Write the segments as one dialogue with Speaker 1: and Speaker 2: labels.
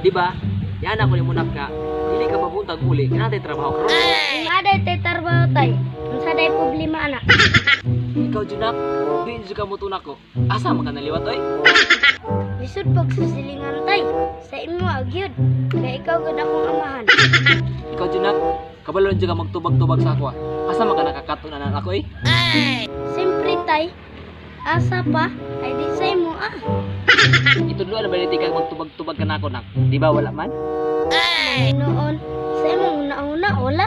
Speaker 1: Di ba? Yan ako ni munak ka. Dili ka pabuntag uli, kana tay trabaho karon.
Speaker 2: Nga day tay trabaho, tay. Unsa day problema ana?
Speaker 1: Ikaw junak, di jud ka mutunak ko. Asa man ka naliwat oy?
Speaker 2: Lisod pag sasilingan, tay. Sa imo agyud. Kay ikaw gud akong amahan.
Speaker 1: Ikaw junak, kabalo jud ka magtubag-tubag sa ako. Asa man ka nakakaton anak ako eh?
Speaker 2: Siyempre, tay. Asa pa ay di sa imo ah.
Speaker 1: Itudlo na ba ni ka magtubag-tubag ka nako nak? Di ba wala man?
Speaker 2: Noon sa imong una-una wala.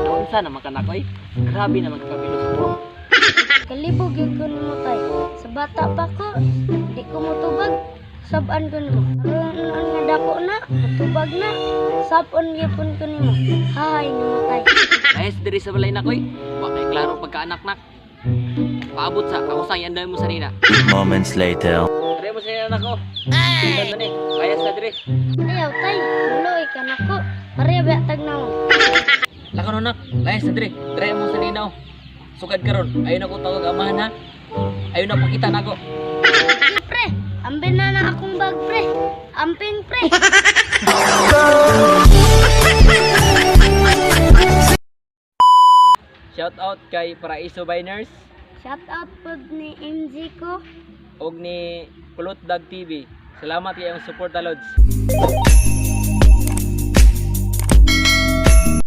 Speaker 1: Naunsa naman ka nako eh? Grabe naman ka kabilo sa ko.
Speaker 2: Kalibog gyud ko nimo, tay. Sa bata pa ko, di ko motubag. Sab-an ko nimo. Aron noon nga dako na, motubag na. Sab-on gyapon ko nimo. Hay nimo, tay.
Speaker 1: Ayos diri sa balay nako eh. Wa kay klaro pagkaanak nak. Paabot sa ako sang yanday mo sanina.
Speaker 3: Moments later.
Speaker 1: Dire mo sanina nako. Ay. Ni. Ayos sa dire.
Speaker 2: Ayaw, tay, muloy ka nako. Pareha ba tag naon?
Speaker 1: Lakaw nak, layas sa dire. Dire mo sanina oh. Sugad karon. Ayon ako tawag amahan ha. Ayon na pakita nako.
Speaker 2: Sige, pre, ambin na na akong bag, pre. Amping, pre.
Speaker 1: Shout out kay Paraiso Biners
Speaker 2: Shout out pod ni MG ko.
Speaker 1: og ni Kulot Dag TV. Salamat kay ang suporta lods.